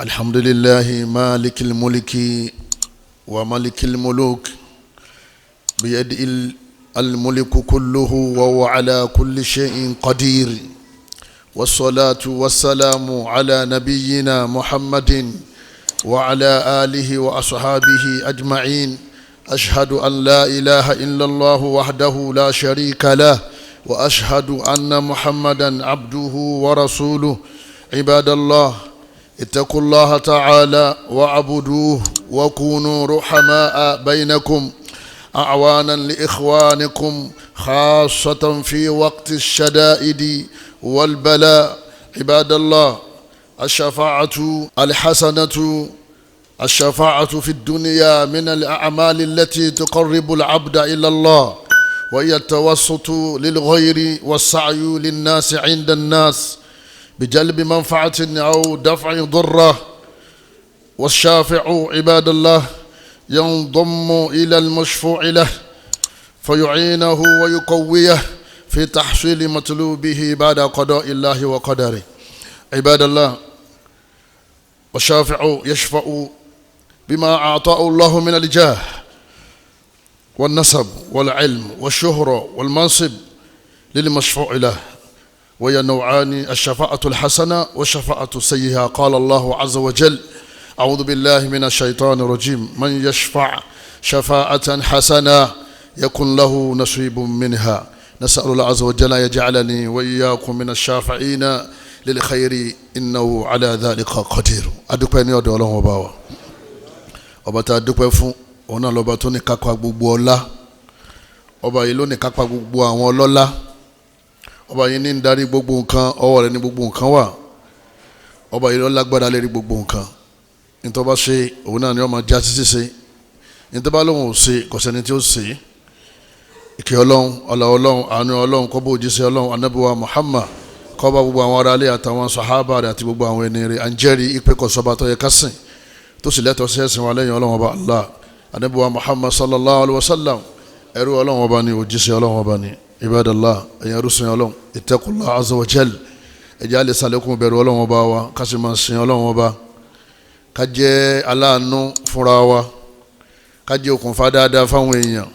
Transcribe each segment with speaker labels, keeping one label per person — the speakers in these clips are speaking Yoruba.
Speaker 1: الحمد لله مالك الملك وملك الملوك، بيد الملك كله وهو على كل شيء قدير. والصلاة والسلام على نبينا محمد وعلى آله وأصحابه أجمعين. أشهد أن لا إله إلا الله وحده لا شريك له، وأشهد أن محمدا عبده ورسوله. عباد الله، اتقوا الله تعالى وعبدوه، وكونوا رحماء بينكم، أعوانا لإخوانكم، خاصة في وقت الشدائد والبلاء. عباد الله، الشفاعة الحسنة، الشفاعة في الدنيا من الأعمال التي تقرب العبد إلى الله، وهي التوسط للغير والسعي للناس عند الناس بجلب منفعة أو دفع ضرة. والشافع، عباد الله، ينضم إلى المشفوع له فيعينه ويقويه في تحصيل مطلوبه بعد قضاء الله وقدره. عباد الله، والشافع يشفع بما أعطاه الله من الجاه والنسب والعلم والشهرة والمنصب للمشفوع له، وهي نوعان: الشفاعة الحسنة والشفاعة السيئة. قال الله عز وجل: أعوذ بالله من الشيطان الرجيم، من يشفع شفاعة حسنة يكن له نصيب منها. نسأل الله عز وجل يجعلني وإياكم من الشافعين للخير، إنه على ذلك قدير. Adúpẹ́ ní ọ̀dọ̀ Ọlọ́run ọba wa, ọba tá a dúpẹ́ fún, òun náà lọ́ba tó ní kápá gbogbo ọlá. Ọba yìí ló ní kápá gbogbo àwọn ọlọ́lá. Ọba yìí ní ń darí gbogbo nǹkan, ọwọ́ rẹ̀ ní gbogbo nǹkan wà. Ọba yìí ló lágbára lérí gbogbo nǹkan. Nítorí bá ṣe, òun náà ni ó máa já títí ṣe. Nítorí bá lóun ò ṣe, kò sẹ́ni tí ó ṣe. Ìkẹ́ Ọlọ́run, ọlá Ọlọ́run, àánú Ọlọ́run kó bá òjíṣẹ́ Ọlọ́run Ànábì wa Muhammad, kó bá gbogbo àwọn aráalé àtàwọn sàhábà rẹ̀ àti gbogbo àwọn ẹni rẹ̀. À ń jẹ́rìí ìpè kò sọ́ba tó yẹ ká sìn tó sì lẹ́tọ̀ọ́ sí ẹ̀sìn wa lẹ́yìn Ọlọ́run ọba Allah. Ànábì wa Muhammad sallallahu alayhi wa sallam, ẹrú Ọlọ́run ọba ni, òjíṣẹ́ Ọlọ́run ọba ni. Ibadallah, ẹ̀yin arúsìn Ọlọ́run, ittaqullah azza wa jal. Ẹ̀jẹ̀ alẹ́ sàlékún bẹ̀rù Ọlọ́run ọba wa, ká sì máa sin Ọlọ́run ọba, ká jẹ́ aláàánú fúnra wa, ká jẹ́ okùnfà dáadáa fáwọn èèyàn,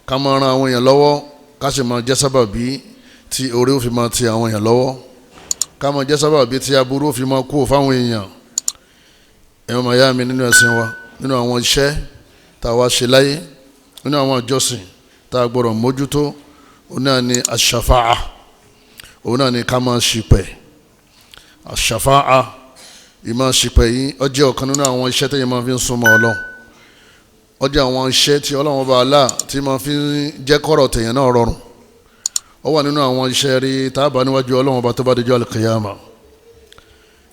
Speaker 1: ká máa ran àwọn èèyàn lọ́wọ́, ká sì máa jẹ́ sábàbí tí oore ó fi máa ti àwọn èèyàn lọ́wọ́, ká máa jẹ́ sábàbí tí aburú ó fi máa kú fáwọn èèyàn. Ẹ̀yin ọmọ ìyá mi nínú ẹ̀sìn wa, nínú àwọn iṣẹ́ tá a wá ṣe láyé, nínú àwọn ìjọsìn tá a gbọ́dọ̀ mójútó, òun náà ni aṣàfáà, òun náà ni ká máa ṣìpẹ̀. Aṣàfáà, ìmáa ṣìpẹ̀ yìí, ó jẹ́ ọ̀kan nínú àwọn iṣẹ́ tẹ́yìn máa fi ń súnmọ́ Ọlọ́run. Ó jẹ́ àwọn iṣẹ́ tí Ọlọ́run bá Allah tí máa fi ń jẹ́ kọ́rọ̀ tẹ̀yàn náà rọrùn. Ó wà nínú àwọn iṣẹ́ rí tá a bá níwájú Ọlọ́run bá tó bá dijọ́ al-qiyama.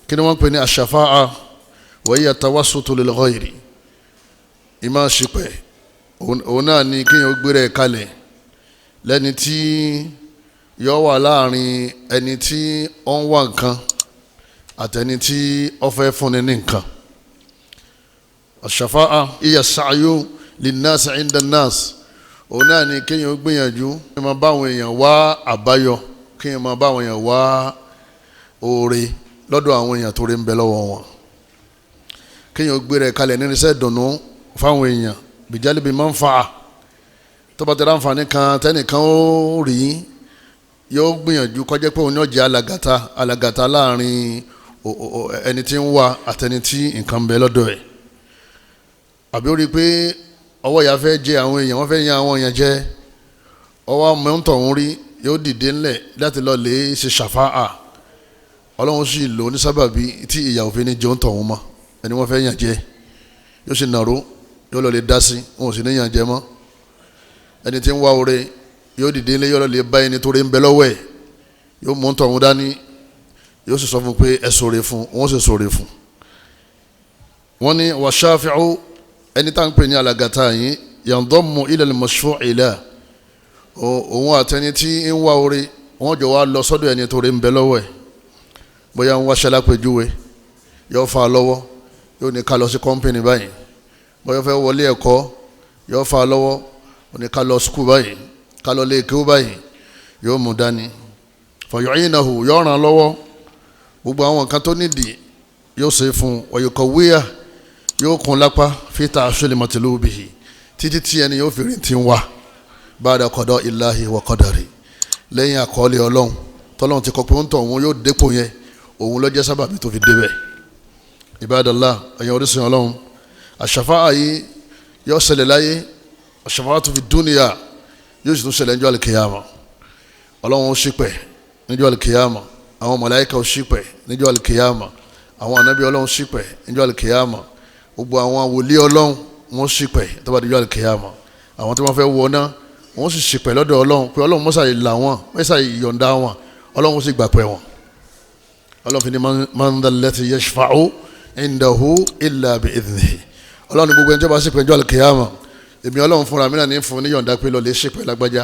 Speaker 1: Kí ni wọ́n ń pè ní aṣàfáà? Wa hiya tawassutu lil ghayri. Ìmáa ṣìpẹ̀, òun náà ni kéèyàn gbéra ẹ̀ kalẹ̀ lẹ́ni tí yọ wà láàrin ẹni tí ó ń wá nǹkan àtẹni tí ó fẹ́ fúnni ní nǹkan. Aṣàfáà hiya sa'yu linnasi inda nnas. Òun náà ni kéèyàn gbìyànjú kéèyàn máa bá àwọn èèyàn wá àbáyọ, kéèyàn máa bá àwọn èèyàn wá oore lọ́dọ̀ àwọn èèyàn tó rí ń bẹ lọ́wọ́ wọn, kéèyàn gbéra ẹ̀ kalẹ̀ nínú iṣẹ́ ìdùnnú fáwọn èèyàn. Bìjálìbì máa ń fa tó bá tẹ̀lé àǹfààní kan tẹ́nìkan ó rí, yóò gbìyànjú kó jẹ́ pé òun yóò jẹ́ alàgàtà, alàgàtà láàrin ẹni tí ń wá àtẹni tí nǹkan bẹ lọ́dọ̀ ẹ̀. Àbí ó rí i pé ọwọ́ ìyá fẹ́ jẹ àwọn èèyàn, wọ́n fẹ́ yan àwọn èèyàn jẹ, ọwọ́ mọ́tò ń rí, yóò dìde ńlẹ̀ láti lọ lè ṣe ṣàfáà. Ọlọ́run sì lò ní sábàbí tí ìyà òfin ní jẹun tọ̀hún mọ́ ẹni wọ́n fẹ́ yàn jẹ, yóò sì nàró, yóò lọ lè dá sí, wọn ò sì ní yàn jẹ mọ́. Ẹni tí ń wá oore yóò dìde ńlẹ̀, yóò lọ lè bá ẹni tó rí ń bẹ lọ́wọ́ ẹ̀, yóò mú tọ̀hún dání, yóò sì sọ fún pé ẹ sọ̀rọ̀ fún, wọ́n sì sọ̀rọ̀ fún. Wọ́n ní wàṣáfíù, ẹni tá à ń pè ní alàgàtà yìí, yandammu ila al-mashfu'i lahu, òun àtẹni tí ń wá oore wọ́n jọ wá lọ sọ́dọ̀ ẹni tó rí ń bẹ lọ́wọ́ ẹ̀. Bóyá ń wáṣẹ́ lápèjúwe, yóò fa lọ́wọ́, yóò ní ká lọ sí kọ́ńpìnì báyìí. Bóyá fẹ́ wọlé ẹ̀kọ́, yóò fa lọ́wọ́, ó ní ká lọ sukù báyìí, ká lọ lé kéwú báyìí, yóò mú dání. Fayu'inahu, yóò ràn lọ́wọ́. Gbogbo àwọn nǹkan tó nídìí yóò ṣe fún wayuqawwiya yóò kún lápá fi ta'assuli matlubihi títí tí ẹni yóò fi rí ti ń wá ba'da qada'illahi wa qadari lẹ́yìn àkọọ́lẹ̀ ọlọ́run tọ́lọ́run ti kọ pé ó ń tọ̀ òun yóò dépò yẹn òun ló jẹ́ sábàbí tó fi débẹ̀. Ibadallah, ẹ̀yin orísun ọlọ́run, àṣàfáà yìí yóò ṣẹlẹ̀ láyé, àṣàfáà tó fi dúnìyà yóò sì tún ṣẹlẹ̀ níjọ́ àlùkìyàmà. Ọlọ́run ó ṣìpẹ̀ níjọ́ àlùkìyàmà, àwọn màláíkà ó ṣìpẹ̀ níjọ́ àlùkìyàmà, àwọn ànábì ọlọ́run ṣìpẹ̀ níjọ́ àlùkìyàmà, gbogbo àwọn wòlíì ọlọ́run wọ́n ṣìpẹ̀ tó bá dijọ́ àlùkìyàmà. Àwọn tí wọ́n fẹ́ wọ náà wọ́n sì ṣìpẹ̀ lọ́dọ̀ ọlọ́run pé ọlọ́run mọ́sà là wọ́n, mọ́sà yọ̀ǹda wọn, ọlọ́run sì gbà pẹ̀ wọn. Ọlọ́run fi ni man dhal ladhi yashfa'u indahu illa bi idhnihi. Ọlọ́run gbogbo ẹni tí wọ́n bá ṣìpẹ̀ níjọ́ àlùkìyàmà, èmi ọlọ́run fúnra mi náà ní fún ní yọ̀ǹda pé lọ́ọ́ lè ṣìpẹ̀ lágbájá,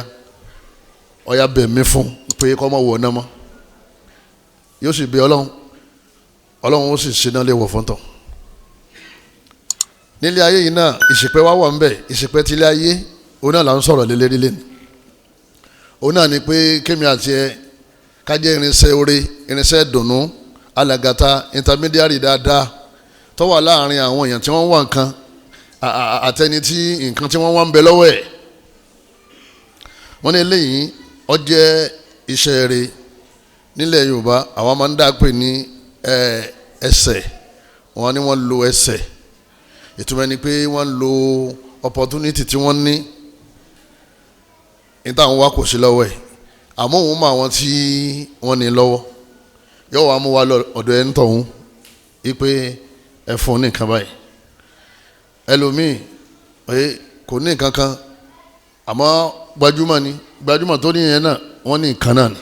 Speaker 1: ọ̀yà bẹ̀ mí fún pé kọ́ mọ̀ wọ̀ náà mọ́. Yóò sì bẹ ọlọ́run, ọlọ́run ó sì ṣe náà lè wọ̀ fún tọ̀. Nílé ayé yìí náà ìṣìpẹ̀ wá wà ń bẹ̀, ìṣìpẹ̀ tí ilé ayé òun náà là ń sọ̀rọ̀ lélẹ́rí lẹ́nu. Òun náà ni pé kémi àti ẹ kájẹ́ irinṣẹ́ oore, irinṣẹ́ dùnú, alàgàtà, intermediary dáadáa tó wà láàrin àwọn èèyàn tí wọ́n wà nǹkan àtẹni tí nǹkan tí wọ́n wà ń bẹ lọ́wọ́ ẹ̀. Wọ́n ní eléyìí ó jẹ́ iṣẹ́ rere. Nílẹ̀ Yorùbá àwọn máa ń dá pè ní ẹsẹ̀, wọ́n ní wọ́n lo ẹsẹ̀, ìtumọ̀ ni pé wọ́n lo opportunity tí wọ́n ní ní táwọn wá kò sí lọ́wọ́ ẹ̀, àmọ́ òun mọ àwọn tí wọ́n ní lọ́wọ́, yóò wá mú wa lọ ọ̀dọ̀ ẹ̀ ń tọ̀hún wípé ẹ fún ní nǹkan báyìí. Ẹlòmíì kò ní nǹkan kan àmọ́ gbajúmọ̀ ni, gbajúmọ̀ tó ní yẹn náà wọ́n ní nǹkan náà ni,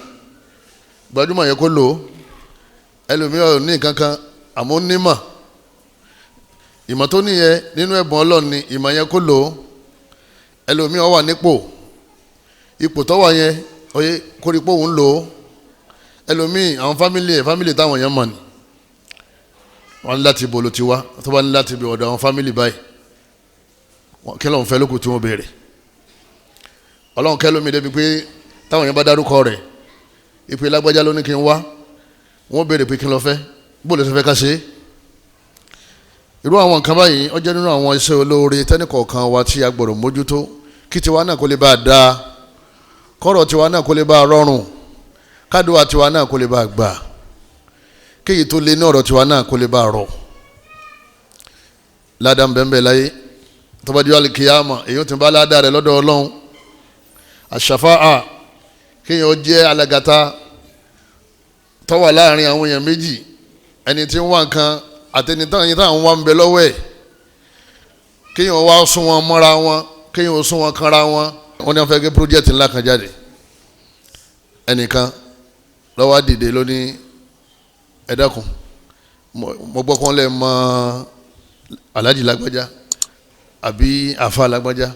Speaker 1: gbajúmọ̀ yẹn kó lò ó. Ẹlòmíì ò ní nǹkan kan àmọ́ nímọ̀, ìmọ̀ tó níyẹn nínú ẹ̀bùn Ọlọ́run ni, ìmọ̀ yẹn kó lò ó. Ẹlòmíì ó wà nípò, ipò tó wà yẹn oye kórìpò òun lò ó. Ẹlòmíì àwọn fámìlì ẹ̀, fámìlì táwọn yẹn mọ̀ ni wọ́n ní láti ibo ló ti wá, tó bá ní láti ibi ọ̀dọ̀ àwọn fámìlì báyìí kí lóun fẹ́ lókùn tí wọ́n béèrè. Ọlọ́run kẹ́ lómi débi pé táwọn yẹn bá dárúkọ rẹ̀ ìpè lágbájá ló ní kí n wá, wọ́n béèrè pé kí n lọ fẹ́, bó lè ṣe fẹ́ ká ṣe é. Irú àwọn nǹkan báyìí ó jẹ́ nínú àwọn iṣẹ́ olóore tẹ́nìkọ̀ọ̀kan wa tí a gbọ́dọ̀ mójútó kí tiwa náà kó lè bá a dáa, kọ́rọ̀ tiwa náà kó lè bá a rọrùn, kádùá tiwa náà kó lè bá a gbà, kéyìí tó lé ní ọ̀rọ̀ tiwa náà kó lè bá a rọ̀. Ládàá bẹ́ẹ̀ láyé tó bá di alikiyama èyí ó ti bá ládàá rẹ̀ lọ́dọ̀ Ọlọ́run. Àṣàfáà kéèyàn ó jẹ́ alàgàtà tó wà láàrin àwọn èèyàn méjì, ẹni tí ń wá nǹkan àtẹni táwọn wá ń bẹ lọ́wọ́ ẹ̀, kéèyàn wá sún wọn mọ́ra wọn, kéèyàn ó sún wọn kanra wọn. Wọ́n ní wọ́n fẹ́ gé project ńlá kan jáde, ẹnìkan ló wá dìde lónìí, ẹ dákun mo gbọ́ kán lẹ́ mọ́ Alhaji lágbájá àbí àfa lágbájá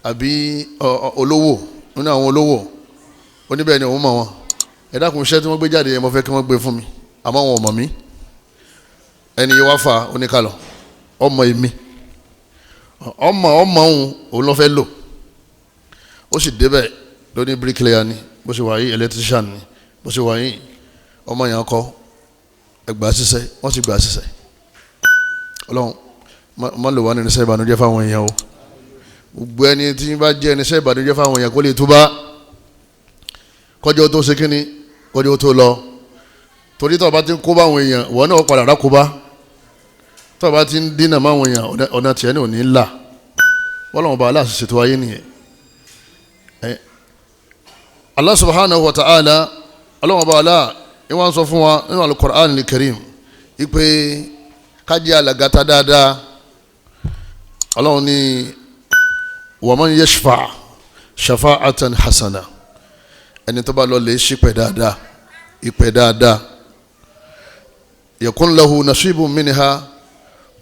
Speaker 1: àbí olówó nínú àwọn olówó, oníbẹ̀ ni òun mọ̀ wọn, ẹ dákun iṣẹ́ tí wọ́n gbé jáde yẹn mo fẹ́ kí wọ́n gbé fún mi, àmọ́ wọn ò mọ̀ mí. Ẹni yìí wá fa oníkàlọ̀ ọmọ èmi ọmọ ọmọ òun òun ló fẹ́ lò. Ó sì débẹ̀ lóní bricklayer ni, bó ṣe wà yìí electrician ni, bó ṣe wà yìí ọmọ yẹn kọ́ ẹgbàá ṣiṣẹ́, wọ́n sì gbàá ṣiṣẹ́. Ọlọ́run má lò wá ní irinṣẹ́ ìbànújẹ́ fáwọn èèyàn o. Gbogbo ẹni tí bá jẹ́ irinṣẹ́ ìbànújẹ́ fáwọn èèyàn kó lè túbá kọjọ́ tó ṣe kínní, kọjọ́ tó lọ. Torí tó bá ti ń kó báwọn èèyàn ìwọ náà padà rákóbá, tó bá ti ń dínà máwọn èèyàn ọ̀nà tiẹ̀ ní òní là. Bọ́lá wọn bá aláàṣẹ ṣètò ayé nìyẹn. Allah subhanahu wa ta'ala, ọlọ́wọ́n bá aláà ìwọ́n sọ fún wa nínú al-Qur'an al-Karim ipe kájí alàgàtà dáadáa. Ọlọ́run ní wa man yashfa' shafa'atan hasana, ẹni tó bá lọ lè ṣìpẹ̀ dáadáa, ìpẹ̀ dáadáa, yakun lahu nasibun minha,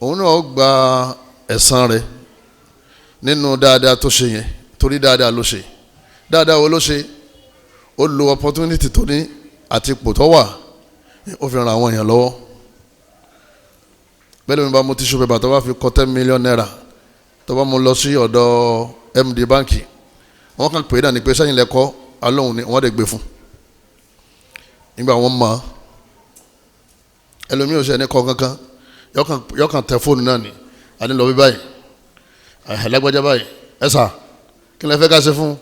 Speaker 1: òun náà gba ẹ̀san rẹ̀ nínú dáadáa tó ṣe yẹn, torí dáadáa ló ṣe. Dáadáa wo ló ṣe? Ó lo opportunity tó ní àti ipò tó wà, ó fi ran àwọn èèyàn lọ́wọ́. Bẹ́ẹ̀ ló ń bá mú tissue paper tó bá fi kọ 10 million naira tó bá mú lọ sí ọ̀dọ̀ MD báńkì, wọ́n kàn pé náà ni pé sẹ́yìn lẹ́kọ́ alóhùn ni wọ́n dẹ̀ gbé fún. Nígbà wọ́n mọ̀ ẹlòmíì ò ṣe ẹni kọ́ kankan, Yọkàn tẹ fóònù náà ni àní lọ bí báyìí, lágbájá báyìí, ẹ sà kí lẹ fẹ́ ká ṣe fún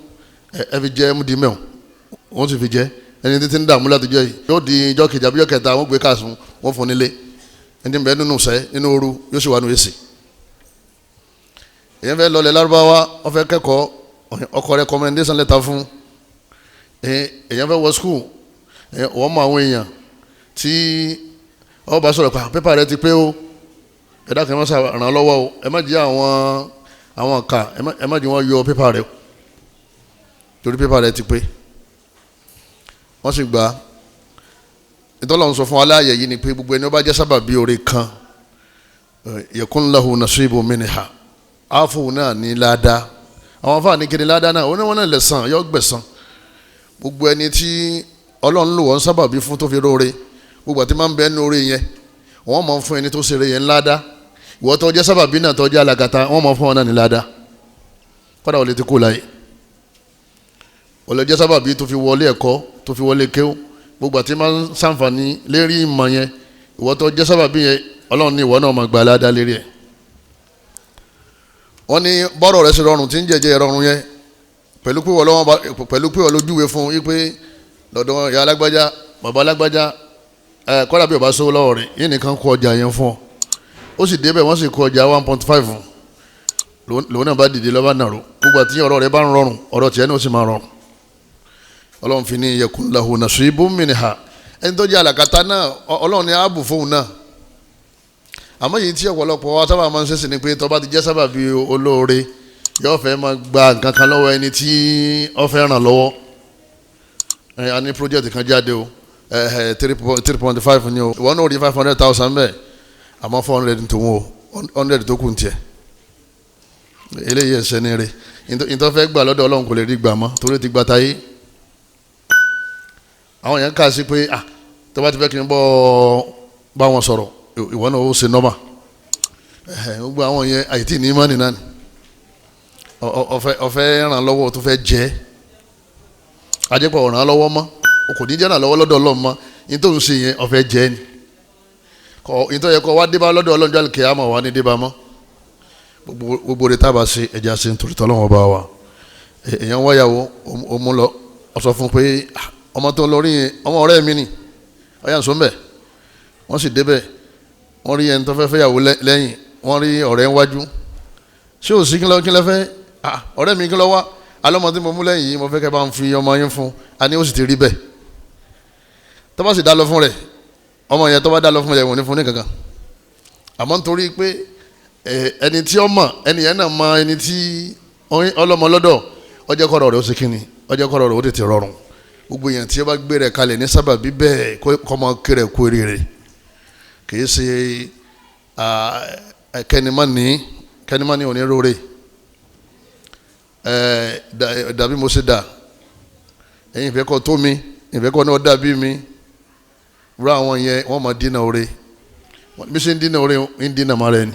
Speaker 1: ẹ fi jẹ md mẹ́wọ̀n, wọ́n sì fi jẹ ẹni títí ń dààmú láti jẹ yìí. Yóò di ijọ́ kejì àbí ijọ́ kẹta, wọ́n gbé káàsùn wọ́n fún nílé. Ẹni bẹ́ẹ̀ nínú sẹ́ nínú ooru yóò sì wà nù èsì. Èyàn fẹ́ lọlẹ̀ lárúbáwá, wọ́n fẹ́ kẹ́kọ̀ọ́, ọkọ recommendation letter fún. Èyàn fẹ́ wọ school, wọ́n mọ àwọn èèyàn tí ọ bá sọ̀rọ̀ pa pépà rẹ ti pé o, ẹ dákun ẹ má ràn lọ́wọ́ o, ẹ má jẹ́ àwọn ọ̀ka, ẹ má jẹ́ wọ́n yọ pépà rẹ o, torí pépà rẹ ti pé. Wọ́n sì gbà á. Ìtọ́lọ́run sọ fún aláàyè yìí ni pé gbogbo ẹni ó bá jẹ́ sábàbí oore kan, yakun lahu nasibu minha, áfò náà ní ládàá. Àwọn afáàní kiri ládàá náà, oníwọ̀n náà lẹ̀sán yọ gbẹ̀sán. Gbogbo ẹni tí Ọlọ́run lò wọ́n sábàbí fún tó fi róore, gbogbo àti máa ń bẹ nínú oore yẹn, wọ́n máa ń fún ẹni tó ṣeré yẹn ládàá. Ìwọ tó jẹ́ sábàbí náà tó jẹ́ alàgàtà, wọ́n máa fún wọn náà ní ládàá. Kọ́dà wọlé ti kú láyé, wọlé jẹ́ sábàbí tó fi wọlé ẹ̀kọ́, tó fi wọlé kéwú, gbogbo àti máa ń sàǹfààní lérí ìmọ̀ yẹn, ìwọ tó jẹ́ sábàbí yẹn, Ọlọ́run ní ìwọ náà máa gba ládàá lérí ẹ̀. Wọ́n ní bọ́rọ̀ rẹ̀ ṣe rọrùn tí ń jẹ́jẹ́ rọrùn yẹn, pẹ̀lú pé olójúwe fún yí pé lọ́dọ̀ ìyá alágbájá, bàbá alágbájá, kọ́dà bí ọba sówó lọ́wọ́ rẹ̀ yín nìkan kó ọjà yẹn fún ọ. Ó sì débẹ̀, wọ́n sì kó ọjà 1.5. Lòun náà bá dìde lọ́ba nàró. Gbogbo àti ọ̀rọ̀ rẹ̀ bá ń rọrùn, ọ̀rọ̀ tiẹ̀ náà ó sì máa rọrùn. Ọlọ́run fi ní yakun lahu nasibun minha. Ẹni tó jẹ́ àlàkàtà náà, Ọlọ́run ní ààbò fóun náà. Àmọ́ yìí tí ọ̀pọ̀lọpọ̀ wa sábà máa ń ṣẹ̀ṣẹ̀ ni pé tó bá ti jẹ́ sábàbí olóore, yóò fẹ́ máa gba nǹkan kan lọ́wọ́ ẹni tí ó fẹ́ ràn lọ́wọ́. A ní project kan jáde o, 3.5 ni o, ìwọ náà rí 500,000 bẹ́ẹ̀, àmọ́ 400 tó ń o, 100 tó kù ń tiẹ̀. Eléyìí ẹ̀ṣẹ̀ ni rè, ìtọ́ fẹ́ gbà lọ́dọ̀ Ọlọ́run kò lè rí gbà mọ́ torí ti gba tayé. Àwọn yẹn kà sí pé tó bá ti fẹ́ kí n bọ́ bá wọn sọ̀rọ̀, ìwọ náà ó ṣe nọ́mà. Gbogbo àwọn yẹn àyètí ní mọ́nì náà ni ọ̀fẹ́ ràn lọ́wọ́ tó fẹ́ jẹ́ ajẹ́pọ̀ ràn lọ́wọ́ mọ́, o kò ní jẹ́ ràn lọ́wọ́ lọ́dọ̀ Ọlọ́run mọ́. Ní tó ń ṣe yẹn ọ̀fẹ́ jẹ́ ni, ní tó yẹ kó wá débá lọ́dọ̀ Ọlọ́run jọ́ kìá mọ̀ wá ní débá mọ́. Gbogbo rẹ̀ tábà ṣe ẹja ṣe nítorí tọ́lọ́wọ́n bá wa. Èèyàn wáyàwó ó mú lọ, ọ sọ fún pé ọmọ tó lọ rí yẹn ọmọ ọ̀rẹ́ mi ni, ọyà ń sọ mbẹ. Wọ́n sì débẹ̀, wọ́n rí ẹni tó fẹ́ fẹ́yàwó lẹ́yìn, wọ́n rí ọ̀rẹ́ wájú. Ṣé ò sí kí lẹ fẹ́? Ọ̀rẹ́ mi kí lọ wá, alọ́mọ tí mo mú lẹ́yìn yìí mo fẹ́ kẹ́ bá ń fi ọmọ yín fún. A ní ó sì ti rí bẹ́ẹ̀. Tó bá sì dá lọ fún rẹ̀, ọmọ yẹn tó bá dá lọ fún rẹ̀, wọ́n ní fún ní kankan. Àmọ́ nítorí pé ẹni tí ó mọ̀, ẹni yẹn náà mọ ẹni tí ọlọ́mọ lọ́dọ̀, ọjọ́ kọ́rọ̀ rẹ̀ ó ṣe kíni, ọjọ́ kọ́rọ̀ rẹ̀ ó tètè rọrùn. Gbogbo èèyàn tí ó bá gbé rẹ̀ kalẹ̀ ní sábàbí bẹ́ẹ̀, kọ́mọ kéré kú eré rẹ̀, kìí ṣe kẹ́nìmọ́ni onírúurẹ́. Dàbí mo ṣe dà, ẹ̀yin ìfẹ́ kọ́ tó mi, ìfẹ́ kọ́ náà dàbí mi. Rú àwọn yẹn wọ́n máa dínà oore, bí ṣe ń dínà oore ń dínà má rẹ ni.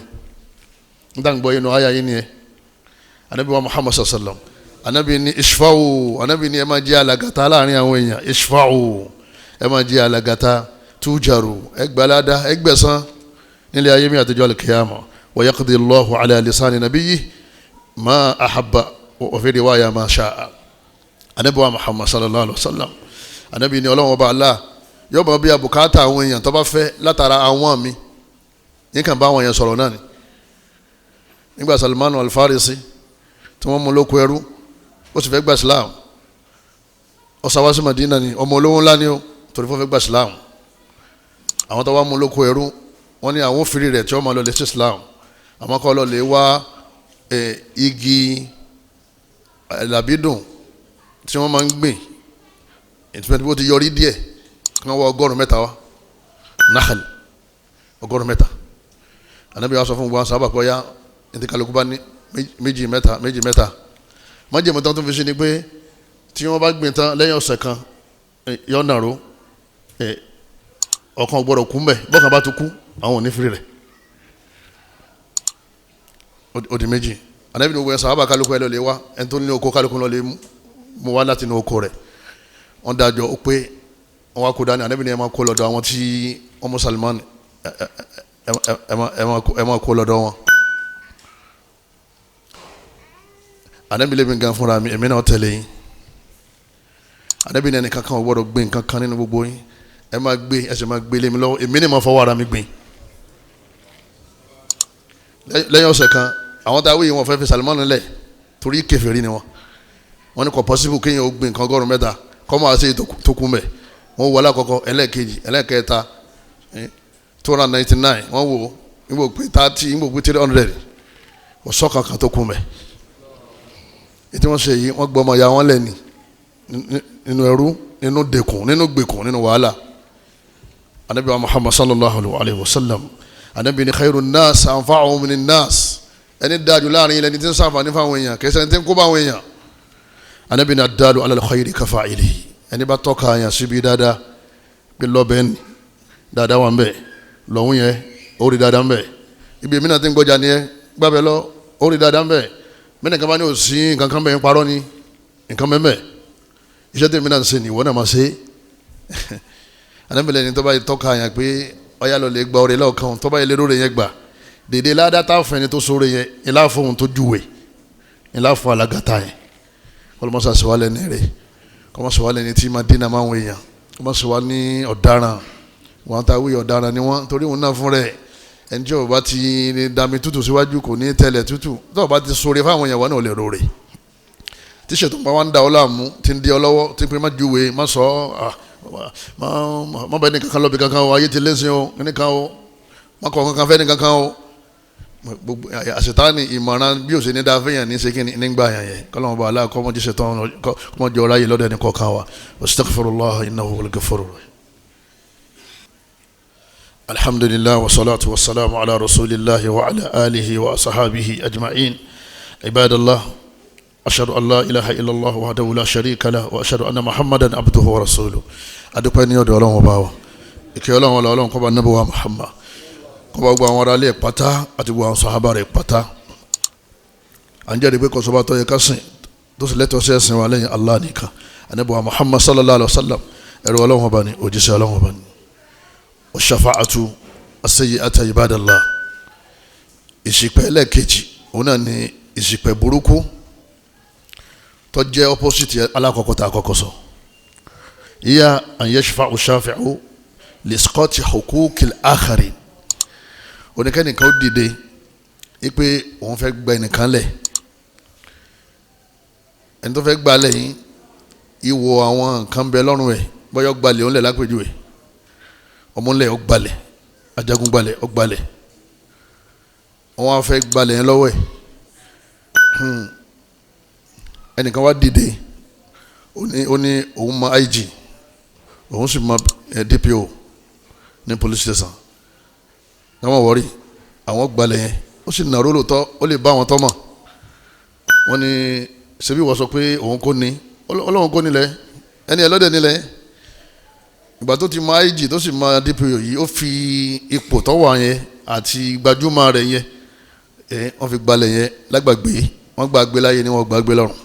Speaker 1: N tàn gbọ́ inú àyà yìí ni ẹ. Anabi wa Muhammad sallam, anabi ni ishfa'u, anabi ni ẹ máa jẹ́ alàgàtà láàrin àwọn èèyàn. Ishfa'u, ẹ máa jẹ́ alàgàtà, tujaru, ẹ gbalada, ẹ gbẹ̀san nílé ayé mi àtijọ́ al-qiyama. Wa yaqdi Allahu ala lisani nabiyyi ma ahabba wa fi riwaya ma sha'a. Anabi wa Muhammad sallallahu alaihi wa sallam, anabi ni Ọlọ́run ọba Allah yóò bá bí abùkátà àwọn èèyàn tó bá fẹ́ látara àwọn mi, yín kàn bá àwọn èèyàn sọ̀rọ̀ náà ni. Nígbà Salmanu Al-Farisi tí wọ́n mú lóko ẹrú, ó sì fẹ́ gba Islam, ó sá wá sí Madina ni, ọmọ olówó ńlá ni ó, torí fún fẹ́ gba Islam. Àwọn tó wá mú lóko ẹrú, wọ́n ní àwọn fìrí rẹ̀ tí wọ́n máa lọ lè sí Islam, àmọ́ kọ́ lọ lè wá igi làbídùn tí wọ́n máa ń gbìn, ìtumọ̀ tí wọ́n ti yọrí díẹ̀, kí wọ́n wá 103 wá, nahal 103. Ànábì wa sọ fún gbogbo àwọn sábà pé ọ̀yá ní kálukú bá ní méjì mẹ́ta méjì mẹ́ta. Májèmú tán tó fi ṣe ni pé tí wọ́n bá gbìn tán lẹ́yìn ọ̀sẹ̀ kan, yọ nàró, ọ̀kan gbọ́dọ̀ kú mbẹ̀, bọ́kàn bá ti kú àwọn ò ní firi rẹ̀. Ó di méjì. Ànábì ní gbogbo ẹ̀ sábà kálukú ẹ̀ lọ lè wá, ẹni tó ní oko kálukú lọ lè mú wá láti inú oko rẹ̀. Wọ́n dájọ́ ó pé wọ́n wá kó dání. Ànábì ní ẹ máa kó lọ́dọ̀ àwọn tí wọ́n mú Salman, Ẹ máa kó lọ́dọ̀ wọn. Ànábì lèmi gan fúnra mi, èmi náà tẹ̀lé yín. Ànábì ní ẹnì kankan ò gbọ́dọ̀ gbé nǹkan kan nínú gbogbo yín. Ẹ máa gbé, ẹ sì máa gbé lé mi lọ́wọ́, èmi ní máa fọwọ́ ara mi gbìn. Lẹ́yìn ọ̀sẹ̀ kan, àwọn tá a wíyìn wọn fẹ́ fi Salimani lẹ̀ torí kèfèrí ni wọn. Wọ́n ní kò pọ́sibú kéèyàn ó gbìn nǹkan 103 kọ́ máa ṣe tó kún bẹ̀. Wọ́n wọ alákọ̀ọ́kọ́, ẹlẹ́ẹ̀kejì, ẹlẹ́ẹ̀kẹta, 299, wọ́n wò nígbò pé 30, nígbò pé 300, kò sọ́kàn kan tó kún bẹ̀. Ètí wọ́n ṣe yìí, wọ́n gbọ́ ọmọ ya wọn lẹ́ni nínú ẹrú, nínú dẹkùn, nínú gbèkùn, nínú wàhálà. Anabi wa Muhammad sallallahu alayhi wa sallam, anabi ni khairu nas anfa'uhum lin nas, ẹni dájú láàrin ilẹ̀ ní tí ń sàǹfààní fáwọn èèyàn, kẹsẹ̀ ní tí ń kó báwọn èèyàn. Anabi ni adalu ala al-khayri kafa'ilihi, ẹni bá tọ́ka àyàn síbi dáadáa bí lọ́bẹ̀ ní dáadáa wà ń bẹ̀, lọ́hún yẹn ó rí dáadáa ń bẹ̀, ibi èmi náà ti ń gbọ́jà ni ẹ gbàbẹ̀ lọ ó rí dáadáa ń bẹ̀, mẹ́rin kan bá ní òsín nǹkan kan bẹ̀ ń parọ́ ni nǹkan bẹ̀ ń bẹ̀, iṣẹ́ tèmi náà ń ṣe ni ìwọ náà máa ṣe. Anabi lẹni tó bá yẹ tọ́ka àyàn pé ọyá lọ lè gba ọrẹ lọ́ọ̀kan, tó bá yẹ lérò rẹ yẹn gbà dèdè ládàá tá a fún ẹni tó sóore yẹn, ilá fún ohun tó júwe, ilá fún alágàtà yẹn. Kọlọmọsá sọ wá lẹ́ni rẹ̀, kọlọmọsọ wá lẹ́ni tí ma dínà máa ń wọ̀nyàn, kọlọmọsọ wá ní ọ̀daràn. Wọn ta wí ọ̀daràn ni wọn, torí òun náà fún rẹ̀ ẹni tí ó bá ti dami tútù síwájú kò ní tẹ̀lẹ̀ tútù, tó bá ti sóore fáwọn èèyàn wọn náà lè rore. Tí ṣètò bá wà ń da ọ láàmú, tí ń di ọ lọ́wọ́, tí ń pè má júwe, má sọ má bẹ́ẹ̀ ní kankan lọ́bi kankan o, ayé ti lẹ́sìn o, nìkan o, má kọ̀ kankan fẹ́ ní kankan o. Gbogbo àṣetánì ìmọ̀ràn bí ó ṣe ní dáa fẹ́yàn ní ṣe kíni nígbà yẹn yẹn kọ́lọ́mù bá aláà kọ́mọ jíṣẹ́ tán kọ́mọ jọ ráyè lọ́dọ̀ ẹni kọ̀ọ̀kan wa. Astaghfirullah innahu huwal ghafurur rahim. Alhamdulillah wa salatu wa salamu ala rasulillah wa ala alihi wa sahabihi ajma'in. Ibadallah, ashhadu an la ilaha illallah wahdahu la sharika lah wa ashhadu anna muhammadan abduhu wa rasuluhu. Adúpẹ́ ní ọ̀dọ̀ Ọlọ́run ọba wa, ìkẹ́ Ọlọ́run Ọlọ́run kó bá Nábì wa Muhammad, kó bá gbogbo àwọn ará ilé pátá àti gbogbo àwọn sàhábà rẹ̀ pátá. À ń jẹ́rìí pé kò sọ́ba tó yẹ ká sìn tó sì lẹ́tọ̀ọ́ sí ẹ̀sìn wa lẹ́yìn Allah nìkan. Ànábì wa Muhammad sallallahu alayhi wa sallam, ẹrú Ọlọ́run ọba ni, òjíṣẹ́ Ọlọ́run ọba ni. Wash-shafa'atu as-sayyi'atu ibadallah. Ìṣìpẹ̀ ẹlẹ́ẹ̀kejì òun náà ni ìṣìpẹ̀ burúkú tó jẹ́ opposite alákọ̀ọ́kọ́ tá a kọ́kọ́ sọ. Hiya an yashfa'u shafi'u li isqati huquqil akharin. Oníkẹ́nìkan ó dìde wípé òun fẹ́ gba ẹnìkan lẹ̀, ẹni tó fẹ́ gba lẹ̀ yín ìwọ àwọn nǹkan bẹ lọ́rùn ẹ̀, bọ́yọ̀ gbalẹ̀ òun lẹ̀ lápèjúwe, ọmọlẹ̀ ọgbalẹ̀, ajagun gbalẹ̀ ọgbalẹ̀, wọ́n á fẹ́ gbalẹ̀ yẹn lọ́wọ́ ẹ̀. Ẹnìkan wá dìde ó ní òun mọ IG, òun sì mọ DPO ní police station, káwọn wọrí àwọn gbalẹ̀ yẹn, ó sì nàró lóòótọ́, ó lè bá àwọn tọ́mọ̀. Wọ́n ní ṣebí wọ́n sọ pé òun kò ní, ọlọ́run kò nílẹ̀, ẹni ẹlọ́dẹ̀ nílẹ̀. Ìgbà tó ti mọ IG tó sì mọ DPO yìí, ó fi ipò tó wà yẹn àti gbajúmọ̀ rẹ̀ yẹn, wọ́n fi gbalẹ̀ yẹn lágbàgbé, wọ́n gbàgbé láyé ni wọ́n gbàgbé lọ́run.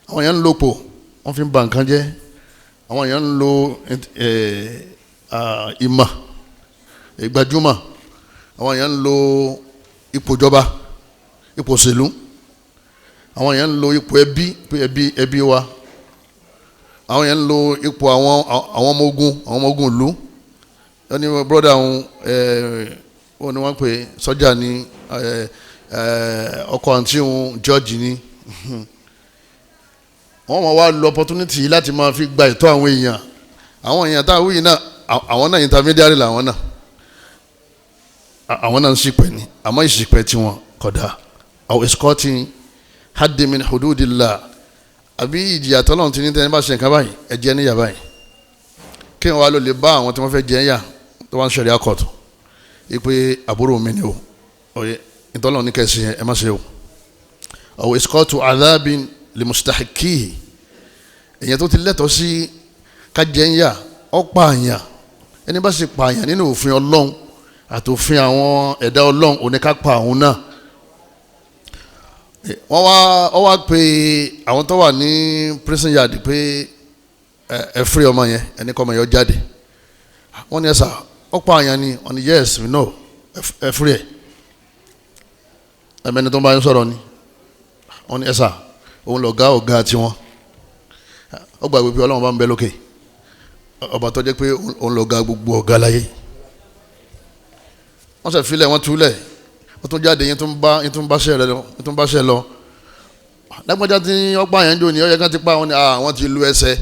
Speaker 1: Àwọn yẹn ń lòpò, wọ́n fi ń ba nǹkan jẹ́. Àwọn yẹn ń lo ìmọ̀ ìgbàjúmọ̀, àwọn yẹn ń lo ipò ìjọba, ipò òṣèlú, àwọn yẹn ń lo ipò ẹbí, ẹbí ẹbí wa, àwọn yẹn ń lo ipò àwọn ọmọ ogun, àwọn ọmọ ogun ìlú. Wọ́n ní brọ́dà àwọn wọ́n ní wọ́n pè sọ́jà ní ọkọ àǹtí òun jọ́ọ̀jì ni. Wọ́n máa wá lo opportunity láti máa fi gba ẹ̀tọ́ àwọn èèyàn. Àwọn èèyàn tá a wúyìn náà, àwọn náà intermediary làwọn náà, àwọn náà ń ṣìpẹ̀ ni, àmọ́ ìṣìpẹ̀ tiwọn kódà. Àwọn escorting haddi min hududillah, àbí ìjìyà tọ́lọ́run ti ní tẹ́ni bá ṣe nǹkan báyìí ẹ jẹ́ níyà báyìí, kí wọ́n wá ló lè bá àwọn tí wọ́n fẹ́ jẹ́ yà tó wá ń ṣẹ̀ríà kọ̀tù ipe àbúrò mi ni o, ọ̀yẹ́ ìtọ́lọ́run ní kẹ́sì ẹ má ṣe o. Àwọn escortu adhabin li mustahiqihi, èyàn tó ti lẹ́tọ̀ọ́ sí kájẹ́ ń yà ọ́ pààyàn, ẹni bá sì pààyàn nínú òfin Ọlọ́run àtòfin àwọn ẹ̀dá Ọlọ́run òní ká pa àwọn náà. Wọ́n wá pé àwọn tó wà ní prison yard pé ẹ free ọmọ yẹn, ẹni kọ́ ọmọ yẹn jáde. Wọ́n ní ẹ sà, Ọ̀pọ̀ àyàn ni wọ́n ní yes we know ẹ fúri ẹ̀. Ẹ̀mẹ́ni tó ń bá yín sọ̀rọ̀ ni wọ́n ní ẹ̀sà òun lọ̀gá ọ̀gá tiwọn. Ó gbàgbé pé Ọlọ́run bá ń bẹ lókè, ọba tó jẹ́ pé òun lọ̀gá gbogbo ọ̀gá láyé. Wọ́n sẹ̀ filẹ̀, wọ́n túlẹ̀, wọ́n tún jáde, yín tún bá yín tún báṣẹ́ rẹ lọ, yín tún báṣẹ́ lọ. Lágbájá tí ọ̀pọ̀ àyàn jò ní ọ̀yẹ́ kan ti pa àwọn ni àwọn ti lu ẹsẹ̀.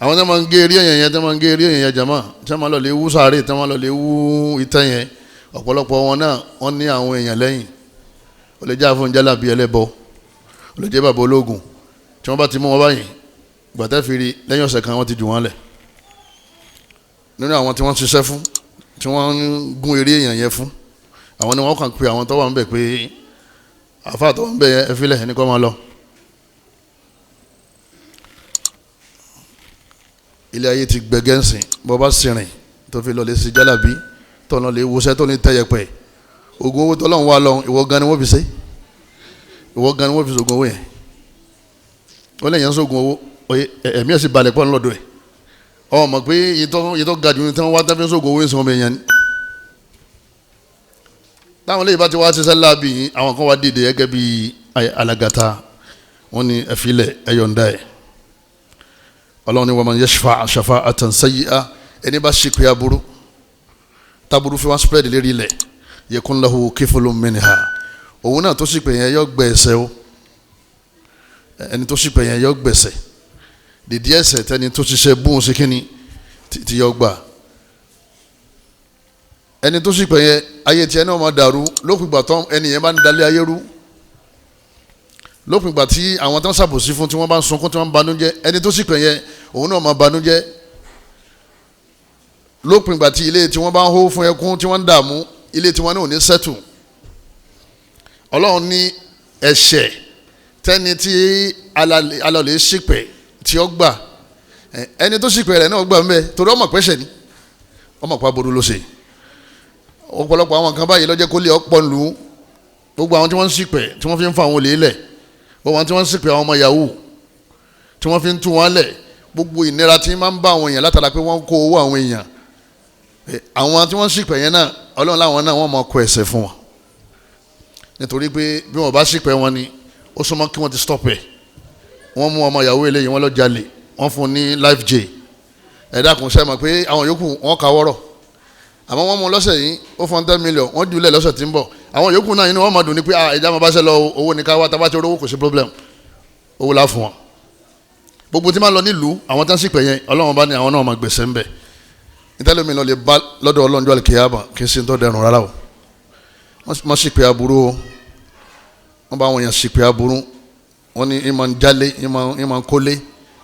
Speaker 1: Àwọn tí wọ́n máa ń gé eré èèyàn yẹn, tí wọ́n máa ń gé eré èèyàn yẹn jàmá, tí wọ́n máa lọ lè wú sàárè, tí wọ́n máa lọ lè wú ìtẹ́ yẹn, ọ̀pọ̀lọpọ̀ wọn náà wọ́n ní àwọn èèyàn lẹ́yìn. Ó lè jẹ́ àfọ̀njálà bíi ẹlẹ́bọ, ó lè jẹ́ bàbá ológun. Tí wọ́n bá ti mú wọn báyìí, gbàtẹ́ fi rí lẹ́yìn ọ̀sẹ̀ kan wọ́n ti jù wọ́n lẹ̀. Nínú àwọn tí wọ́n ṣiṣẹ́ fún, tí wọ́n ń gún eré èèyàn yẹn fún, àwọn ni wọ́n kàn pé àwọn tó wà ń bẹ̀ pé àfáà tó wà ń bẹ̀ yẹn ẹ filẹ̀ ẹni kọ́ máa lọ. Ilé ayé ti gbẹgẹ́nsìn, bọ́ bá sìnrìn tó fi lọ lè ṣe jálàbí, tó lọ lè wọṣẹ́, tó ní tẹ́yẹpẹ̀, oògùn owó tọ́lọ́run wà lọ, ìwọ gan ni wọ́n fi ṣe, ìwọ gan ni wọ́n fi ṣògùn owó yẹn. Wọ́n lè yẹn ṣògùn owó, ẹ̀mí ẹ̀ sì balẹ̀ pọ̀ ńlọ́dọ̀ ẹ̀. Ọ mọ̀ pé ìtọ́ ga jù ní tí wọ́n wá tẹ́fẹ́ ṣògùn owó ìsìn ọmọ èèyàn ni. Táwọn ilé ìbá ti wá ṣiṣẹ́ láàbì yìí, àwọn kan wá dìde gẹ́gẹ́ bí alagata, wọ́n ní ẹ filẹ̀ ẹ yọ̀ǹda ẹ̀. Ọlọ́run ní wa man yashfa' shafa'atan sayyi'a, ẹni bá ṣìpẹ̀ aburú taburú fi wá spread lérí ilẹ̀, yakun lahu kiflun minha, òun náà tó ṣìpẹ̀ yẹn yọ gbẹ̀sẹ̀ o. Ẹni tó ṣìpẹ̀ yẹn yọ gbẹ̀sẹ̀ dìdí ẹ̀ṣẹ̀ tẹni tó ṣiṣẹ́ bóun ṣe kíni ti yọ gbà. Ẹni tó ṣìpẹ̀ yẹn ayé tiẹ̀ náà máa dàrú lópin ìgbà tán ẹni yẹn bá ń dalẹ̀ ayé rú, lópin ìgbà tí àwọn tán ṣàbòsí fún tí wọ́n bá ń sunkún tí wọ́n ń banújẹ́, ẹni tó ṣìpẹ̀ yẹn òun náà máa banújẹ́. Lópin ìgbà tí ilé tí wọ́n bá ń hó fún ẹkún tí wọ́n ń dààmú, ilé tí wọ́n ní ò ní sẹ́tù. Ọlọ́run ní ẹ̀ṣẹ̀ tẹ́ni tí alàlẹ́ ṣìpẹ̀ tí ó gbà, ẹni tó ṣìpẹ̀ rẹ̀ náà gbà ń bẹ torí ọmọ pẹ́ṣẹ̀ ni, ọmọ pa boru ló ṣe. Ọ̀pọ̀lọpọ̀ àwọn kan báyìí ló jẹ́ kó lè ọ̀pọ̀ lù ú. Gbogbo àwọn tí wọ́n ń ṣìpẹ̀ tí wọ́n fi ń fa àwọn olè lẹ̀, gbogbo àwọn tí wọ́n ń ṣìpẹ̀ àwọn ọmọ yahoo tí wọ́n fi ń tú wọn lẹ̀, gbogbo ìnira tí máa ń bá àwọn èèyàn látara pé wọ́n kó owó àwọn èèyàn, àwọn tí wọ́n ń ṣìpẹ̀ yẹn náà Ọlọ́run láwọn náà wọ́n máa kọ ẹ̀ṣẹ̀ fún wọn. Nítorí pé bí wọ́n bá ṣìpẹ̀ wọn ni ó súnmọ́ kí wọ́n ti stop ẹ̀. Wọ́n mú ọmọ yahoo eléyìí, wọ́n lọ jalè, wọ́n fún ní life jail. Ẹ̀dá kùn sẹ́mọ̀ pé àwọn yòókù wọ́n ka wọ́rọ̀, àmọ́ wọ́n mú lọ́sẹ̀ yìí ó fún 10 million, wọ́n jùlẹ̀ lọ́sẹ̀ tí ń bọ̀. Àwọn yòókù náà inú wọn máa dùn ní pé ẹ̀dá máa bá ṣe lọ, owó ní ká wá, tábà tí owó kò sí problem, owó la fún wọn. Gbogbo tí máa lọ nílùú àwọn tán sì pè yẹn, Ọlọ́run bá ní àwọn náà máa gbèsè ń bẹ̀. Ìtẹ́lómi lọ lè bá lọ́dọ̀ Ọlọ́run jọ́ àlùkìyámà, kì í ṣe tó dẹrùn rárá o. Wọ́n sì pé aburú o, wọ́n bá àwọn èèyàn sì pé aburú, wọ́n ní ìmọ̀ ń jalè, ìmọ̀ ń kólé,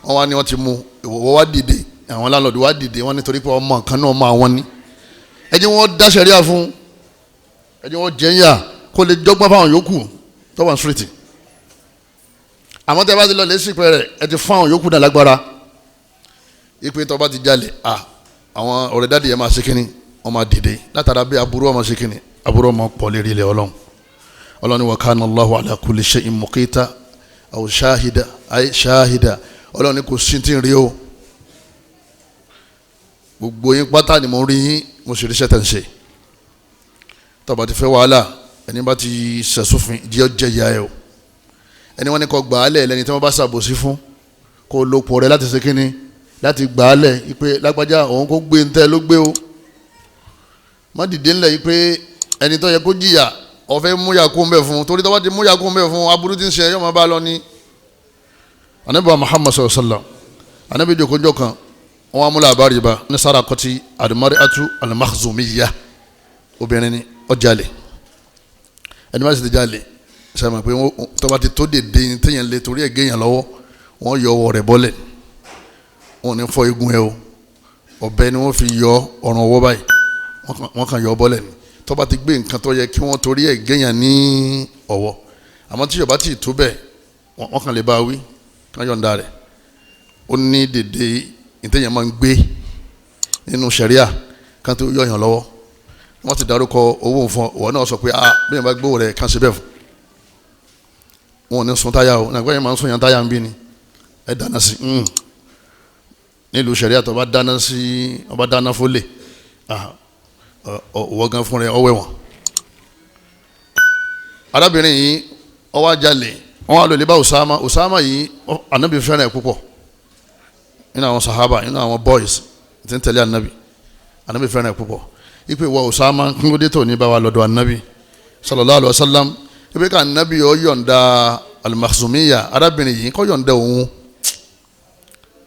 Speaker 1: wọ́n wá ní wọ́n ti mú, ìwọ wá dìde, àwọn lálọ́ọ̀dù wá dìde, wọ́n nítorí pé ọmọ kan náà mọ àwọn ni. Ẹ jẹ́ wọ́n dá sẹ̀ríà fún, ẹ jẹ́ wọ́n jẹ́ yà kó lè dọ́gbọ́n fáwọn yòókù tó wà ní street. Àmọ́ tẹ́ bá ti lọ lè sípẹ́ rẹ̀, ẹ ti fún àwọn yòókù náà lágbára. Ipe tó bá ti jalè, àwọn ọ̀rẹ́ dáàdì yẹn máa ṣe kínní, wọ́n máa dìde látara bí aburú ọmọ ṣe kínní, aburú ọmọ pọ̀ lérí ilẹ̀ Ọlọ́run. Ọlọ́run ní wa kana Allahu ala kulli shay'in muqita aw shahida ay shahida. Ọlọ́run ní kò sí tí ń rí o, gbogbo yín pátá ni mo rí yín, mo sì ríṣẹ́ tẹ̀ ń ṣe. Tó bá ti fẹ́ wàhálà, ẹni bá ti ṣẹ̀sófin jẹ́ jẹ́ ìyá ẹ o. Ẹni wọ́n ní kó gbà á lẹ̀ lẹ́ni tí wọ́n bá ṣàbòsí fún, kó lopọ̀ rẹ láti ṣe kínní, láti gbà á lẹ̀ ipe lágbájá òun kó gbé ntẹ́ ló gbé o. Má dìde ńlẹ̀ yìí pé ẹni tó yẹ kó jìyà ọ̀fẹ́ múyà kó ń bẹ̀ fún, torí tó bá ti múyà kó ń bẹ̀ fún, aburú ti ń ṣe yóò máa bá lọ ní. Ànábì wa Muhammad sallallahu alaihi wasallam, Ànábì jòkójọ́ kan, wọ́n á múlẹ̀ àbárí ba ní sarakoti al-mar'atu al-makhzumiyya, obìnrin ni ó jalè. Ẹni bá sì ti jalè sẹ́mi pé tó bá ti tó dèdè téèyàn lè torí ẹ̀ géèyàn lọ́wọ́, wọ́n yọ ọwọ́ rẹ̀ bọ́lẹ̀, wọ́n ní fọ́ egun ẹ o, ọ̀bẹ ni wọ́n fi yọ ọrùn ọwọ́ báyìí, wọ́n kàn yọ ọ bọ́lẹ̀ ni. Tó bá ti gbé nǹkan tó yẹ kí wọ́n torí ẹ̀ géèyàn ní ọwọ́, àmọ́ tí yorùbá ti tó bẹ́ẹ̀, wọ́n kàn lè bá wí kàn yọ̀ǹda rẹ̀. Ó ní dèdè ìtẹ̀yàn máa ń gbé nínú sẹ̀ríà kan tó yọ̀yàn lọ́wọ́. Wọ́n ti dárúkọ owó fún ọ, náà sọ pé bí yẹn bá gbówó rẹ̀ kàn sí bẹ́ẹ̀ fún. Wọn ò ní sun táyà o, nàgbẹ́ yẹn máa ń sun yàn táyà ń bí ni, ẹ dáná sí nílùú sẹ̀ríà tó bá dáná sí, ọba dáná fólè, Ọwọ́ gan fún rẹ ọwẹ́ wọn. Arábìnrin yìí ó wá jalè, wọ́n wá lọ lè bá Usama. Usama yìí anabi fẹ́ràn ẹ̀ púpọ̀ nínú àwọn sahaba, nínú àwọn boys tí ń tẹ̀lé anabi, anabi fẹ́ràn ẹ̀ púpọ̀. Ipe ìwọ Usama, kílódé tó ní bá wa lọ́dọ̀ anabi sallallahu alayhi wa sallam? Ipe ká anabi ó yọ̀ǹda al-Makhzumiyya, arábìnrin yìí kó yọ̀ǹda òun.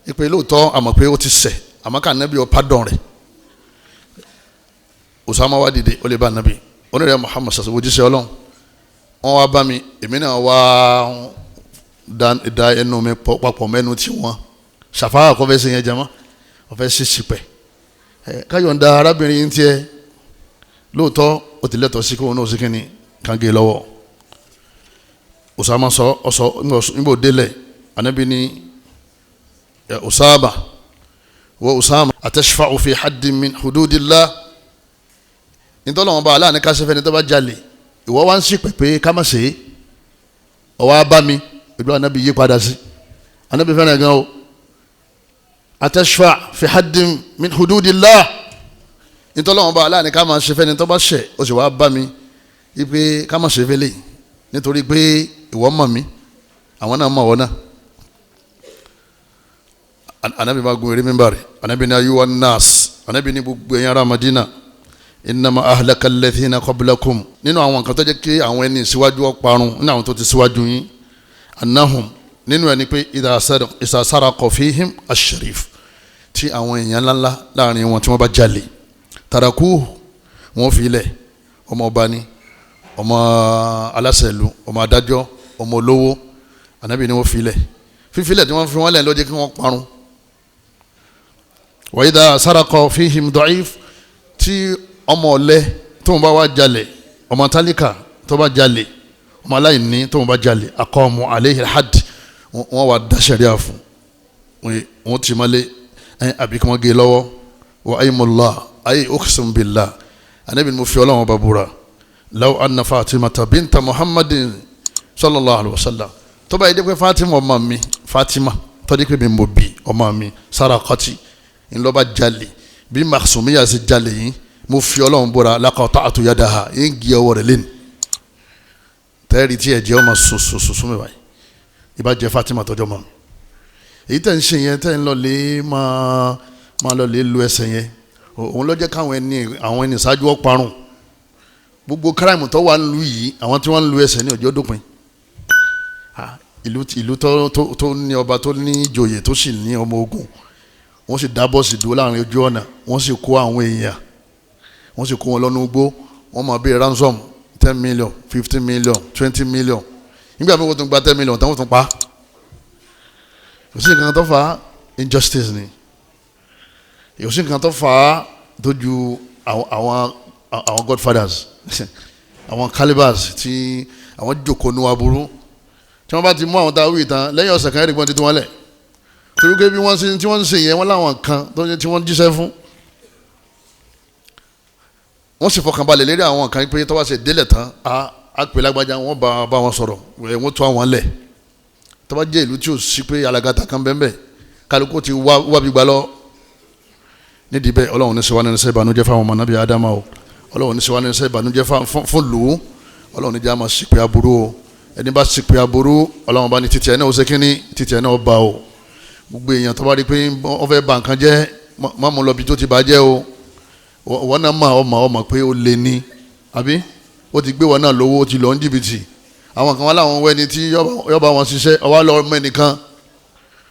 Speaker 1: Ipe lóòótọ́ àmọ́ pé ó ti ṣẹ̀, àmọ́ ká anabi ó pardon rẹ̀. Usama wá dìde, ó lè bá anabi, onírẹ̀ Muhammad sàṣẹ wojíṣẹ́ Ọlọ́run, wọ́n wá bá mi, èmi náà wá da ẹnu mi papọ̀ mẹ́nu tí wọ́n ṣàfáà kọ́ fẹ́ ṣe yẹn jama, wọ́n fẹ́ ṣe ṣìpẹ̀ káyọ̀ǹda arábìnrin yìí tiẹ̀. Lóòótọ́ ó ti lẹ́tọ̀ọ́ sí kóun náà sí kínní kan gé lọ́wọ́. Usama sọ ọsọ nígbò délẹ̀, anabi ní Usama wa Usama atashfa'u fi haddin min hududillah, nítorí wọn bá aláàánú kásẹ́fẹ́ ní tó bá jalè, ìwọ wá ń ṣìpẹ̀ pé ká má ṣe é, ọwọ́ á bá mi. Ìlú anabi yí padà sí, anabi fẹ́ràn gan o. Atashfa fi haddin min hududillah, nítorí wọn bá aláàánú ká má ṣe fẹ́ni tó bá ṣẹ̀, ó sì wá bá mi ipe ká má ṣe fẹ́lẹ̀ nítorí pé ìwọ mọ̀ mí, àwọn náà mọ̀ wọ́n náà. Anabi bá gun eré mímbàrẹ̀, anabi ní ayúwa nas, anabi ní gbogbo ẹ̀yin ará Madina, innama ahlaka alladhina qablakum, nínú àwọn nǹkan tó jẹ́ kí àwọn ẹni síwájú ọparun nínú àwọn tó ti síwájú yín, annahum, nínú ẹni pé idha saraqa fihim ash-sharif, tí àwọn èèyàn ńláńlá láàrin wọn tí wọ́n bá jalè, tarakuhu, wọ́n fi ilẹ̀, ọmọ ọba ni, ọmọ aláṣẹ ìlú, ọmọ adájọ́, ọmọ olówó, anabi ni wọ́n fi ilẹ̀. Fífilẹ̀ tí wọ́n fi wọ́n lẹ̀ ló jẹ́ kí wọ́n parun. Wa idha saraqa fihim da'if, tí ọmọ ọ̀lẹ tó ń bá wá jalè, ọmọ tálíkà tó bá jalè, ọmọ aláìní tó ń bá jalè, aqamu alayhi al-hadd, wọ́n wá dá ṣẹ̀ríà fún, wọ́n ti mọ́lé àbí kí wọ́n gé lọ́wọ́. Wa aymullah ay uqsimu billah, anabi ni mo fi Ọlọ́run bá búra, law anna Fatimata binta Muhammadin sallallahu alayhi wa sallam, tó bá yẹ dé pé Fatima ọmọ mi, Fatima tó dé pé mi mo bí ọmọ mi, sarakati ńlọba jalè bí Makhzumiyya ṣe jalè yìí, mo fi Ọlọ́run búra laqata'tu yadaha, yín gé ọwọ́ rẹ̀ lẹ́nu tẹ́rì tí ẹ̀jẹ̀ ọmọ sùsùsùsù mi báyìí, ìbá jẹ́ Fatima tọjọ́ mọ́ mi. Èyí tẹ̀ ń ṣe yẹn, tẹ̀ ń lọ lé máa lọ lé lu ẹsẹ̀ yẹn, òun ló jẹ́ káwọn ẹni àwọn ẹni ṣáájú ọ̀parun. Gbogbo kíráìmù tó wà ń lu yìí, àwọn tí wọ́n ń lu ẹsẹ̀ ní ọjọ́ dópin. Ìlú tó ní ọba tó ní ìjòyè tó sì ní ọmọ ogun, wọ́n sì dá bọ́ọ̀sì dúró láàrin ojú ọ̀nà, wọ́n sì kó àwọn èèyàn, wọ́n sì kó wọn lọ́nà ugbó, wọ́n máa bí ransom 10 million, 15 million, 20 million. Nígbà míì wọ́n tún gba 10 million táwọn tún pa. Kò sí nǹkan tó fà á, injustice ni. Kò sí nǹkan tó fà á tó ju àwọn godfathers, àwọn calibers tí àwọn jòkó nu aburú. Tí wọ́n bá ti mú àwọn tá a wí tán lẹ́yìn ọ̀sẹ̀ kan, ẹ̀rí gbọ́n ti tún wọ́n lẹ̀. Torí pé bí wọ́n ṣe tí wọ́n ń ṣe yẹn, wọ́n láwọn kan tí wọ́n jíṣẹ́ fún. Wọ́n sì fọkànbalẹ̀ lérí àwọn kan pé tó bá ṣe délẹ̀ tán, á pè lágbájá, wọ́n bá wọn sọ̀rọ̀, wọ́n tún àwọn lẹ̀. Tó bá jẹ́ ìlú tí ò sí pé alagata kan bẹ́ẹ̀, kálukú ti wá bí gbà lọ. Nídìí bẹ́ẹ̀, Ọlọ́run ní ṣe wá ní ṣe ìbànújẹ́ fáwọn ọmọ nábì Ádámà o. Ọlọ́run ní ṣe wá ní ṣe ìbànújẹ́ fún lù ú. Ọlọ́run ní jẹ́ àmọ́ ṣìpẹ̀ aburú o. Ẹni bá ṣìpẹ̀ aburú, Ọlọ́run bá ní títí ẹ̀ náà ó ṣe kínní, títí ẹ̀ náà ó bá o. Gbogbo èèyàn tó bá rí pé wọ́n fẹ́ ba nǹkan jẹ́, má mú lọ bí tó ti bàjẹ́ o. Wọ́n náà mọ̀ ọmọ pé ó lè ní, àbí ó ti gbé wọn náà lówó, ó ti lọ ní jìbìtì. Àwọn kan wá láwọn wẹ́ni tí yọba wọn ṣiṣẹ́, ọwá lọ mẹ́nìkan,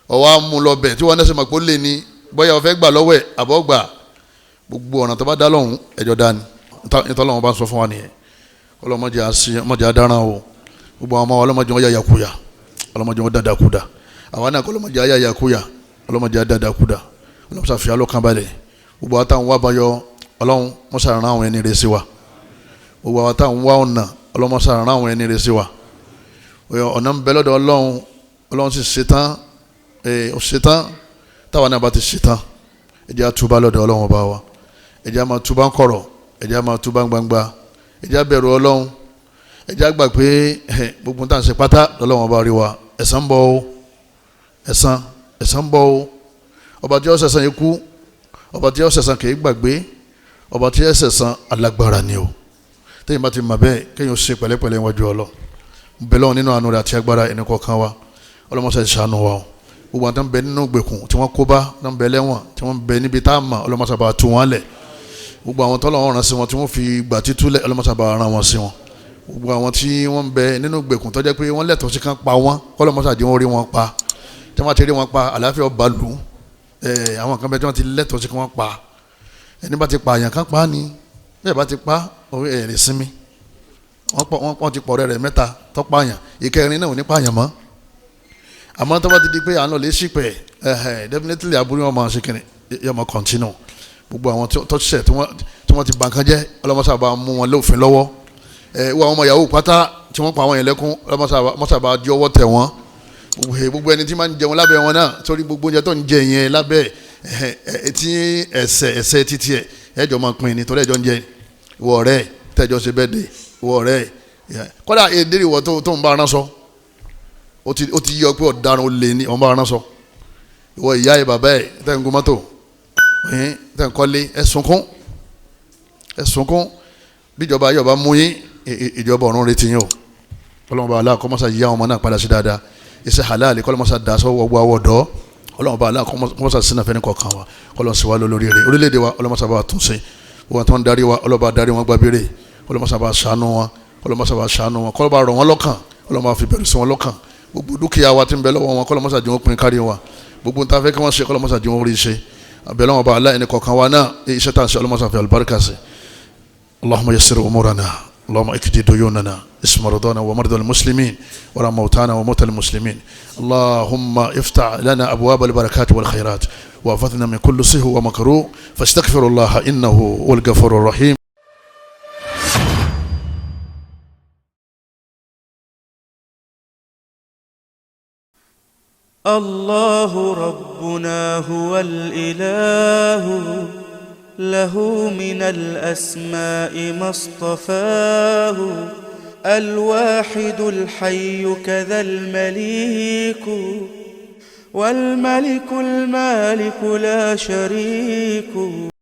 Speaker 1: ọwá mú lọ bẹ̀ tí wọ́n náà ṣe mọ̀ pé ó lè ní, bóyá ó fẹ́ gbà lọ́wọ́ ẹ̀ àbọ̀ gbà. Gbogbo ọ̀nà tó bá dá lọ́hùn, ẹjọ́ dání. Nítorí Ọlọ́run bá ń sọ fún wa nìyẹn. Ọlọ́mọdé adáran o. Gbogbo àwọn ọmọ ọlọ́mọdé wọn yà yàkuyà, ọlọ́mọdé wọn dàdàkudà. Àwọn náà kọlọ́mọdé ayé àyàkúyà, ọlọ́mọdé adàdàkúdà, ọlọ́mọdé àfihàn lọ́kàn balẹ̀. Gbogbo àwọn táwọn wá bayọ, Ọlọ́run mọ́sá rán àwọn ẹni rẹ̀ sí wa. Gbogbo àwọn táwọn wá ọ̀nà, Ọlọ́run mọ́sá rán àwọn ẹni rẹ̀ sí wa. Ọ̀nà ń bẹ lọ́dọ̀ Ọlọ́run, Ọlọ́run sì ṣetán, ó ṣetán. Táwọn náà bá ti ṣetán, ẹ jẹ́ á túbá lọ́dọ̀ Ọlọ́run ọba wa. Ẹ jẹ́ á máa túbá ń kọ̀rọ̀, ẹ jẹ́ á máa túbá ń gbangba, ẹ jẹ́ á bẹ̀rù Ọlọ́run, ẹ jẹ́ á gbà pé gbogbo tá à ń ṣe pátá lọ́lọ́run ọba rí wa. Ẹ̀san ń bọ̀ o, ẹ̀san ẹ̀san ń bọ̀ o. Ọba tí ó ṣẹ̀san yìí kú, ọba tí ó ṣẹ̀san kì í gbàgbé, Ọba tí ẹsẹ̀ san alágbára ni o. Téèyàn bá ti mọ̀ bẹ́ẹ̀, kéèyàn ṣe pẹ̀lẹ́pẹ̀lẹ́ wájú Ọlọ́run. Bẹ́ẹ̀ lọ́wọ́ nínú àánú rẹ̀ àti agbára ẹni kọ̀ọ̀kan wa, ọlọ́mọṣẹ́ ṣàánú wa o. Gbogbo àwọn tó ń bẹ nínú gbèkùn tí wọ́n kó bá tó ń bẹ lẹ́wọ̀n tí wọ́n ń bẹ níbi tá a mọ̀, ọlọ́mọṣẹ́ bá tú wọn lẹ̀. Gbogbo àwọn tọ́lọ́run rán sí wọn tí wọ́n fi gbà títúlẹ̀, ọlọ́mọṣẹ́ bá rán wọn sí wọn. Gbogbo àwọn tí wọ́n ń bẹ nínú gbèkùn tó jẹ́ pé wọ́n lẹ́tọ̀ọ́ sí kan pa wọ́n, kọ́lọ́mọṣẹ́ àdéhùn rí wọn pa. Tí wọ́n ti rí wọn pa, àlàáfíà ọba lù ú. Àwọn kan bẹ tí wọ́n ti lẹ́tọ̀ọ́ sí kan wọ́n pa. Ẹni bá ti pa àyàn kan pa ni, bẹ́ẹ̀ bá ti pa ẹ̀ lè sinmi. Wọ́n ti pọ̀ rẹ̀ rẹ̀ mẹ́ta tó pààyàn, ìkẹrin náà ò ní pààyàn mọ́. Àmọ́ tó bá ti di pé à ń lọ lè ṣìpẹ̀, definitely aburú wọn máa ṣe kìnnì, yóò máa continue. Gbogbo àwọn tó ṣẹ̀ tí wọ́n ti bà nǹkan jẹ́, ọlọ́mọṣà bá mú wọn lófin lọ́wọ́. Wọ́n àwọn ọmọ yahoo pátá tí wọ́n pa àwọn yẹn lẹ́kún, ọlọ́mọṣà bá di ọwọ́ tẹ̀ wọ́n. Gbogbo ẹni tí máa ń jẹun lábẹ́ wọn náà, torí gbogbo oúnjẹ tó ń jẹ yẹn lábẹ́ tí ẹsẹ̀ ẹsẹ̀ títí ẹ̀ ẹjọ́ máa pín ní torí ẹjọ́ ń jẹ. Ìwọ ọ̀rẹ́ tẹ́jọ́ ṣe bẹ́ẹ̀ dé, ìwọ ọ̀rẹ́ kọ́dà èdè ìwọ tó ń bá aran sọ, ó ti yọ pé ọ̀daràn ó lè ní ọ̀n bá aran sọ. Ìwọ ìyá ẹ̀ bàbá ẹ̀ tẹ́ ń gun mọ́tò, tẹ́ ń kọ́lé, ẹ̀ sunkún, ẹ̀ sunkún. Bíjọba yọba mú yín, ìjọba ọ̀run retí yín o. Ọlọ́mọba aláàkọ́mọ́sá yíyá ọmọ náà padà sí dáadáa. Iṣẹ́ halali kọ́lọ́mọ́sá da sọ́wọ́ gbọ́ àwọ̀ dọ́. Ọlọ́mọba aláàkọ́mọ́sá sínú àfẹ́ni kọ̀ọ̀kan wa, kọ́lọ́mọ́sá wa lórí rẹ̀. Orílẹ̀-èdè wa, ọlọ́mọsá bá tún ṣe. Wọn tó ń darí wa, ọlọ́ba darí wọn gbàbére. Ọlọ́mọsá bá ṣàánú wọn, ọlọ́mọsá bá ṣàánú wọn, kọ́lọ́ba rọ̀ wọn lọ́kàn, ọlọ́mọba fi bẹ̀rù sí wọn lọ́kàn. Gbogbo dúkìá wa tí ń bẹ lọ́wọ́ wọn, kọ́lọ́mọsá jẹ́ wọn pín kárí wa. Gbogbo nta fẹ́ kí wọ́n ṣe, kọ́lọ́mọsá jẹ́ wọn rí ṣe. Abẹ́lẹ́ wọn bá aláìní kọ̀ọ̀kan wa náà, iṣẹ́ tá à ń ṣe, ọlọ́mọsá fi àlùbáríkà sí. Allahumma yassir umurana, Allahumma ikdi duyunana, اسم مرضانا ومرضى المسلمين ولا موتانا وموتى المسلمين. اللهم افتح لنا أبواب البركات والخيرات وأفضنا من كل سهو ومكروه. فاستغفر الله إنه هو الغفور الرحيم.
Speaker 2: الله ربنا هو الإله، له من الأسماء ما اصطفاه، الواحد الحي كذا المليك، والملك المالك لا شريك.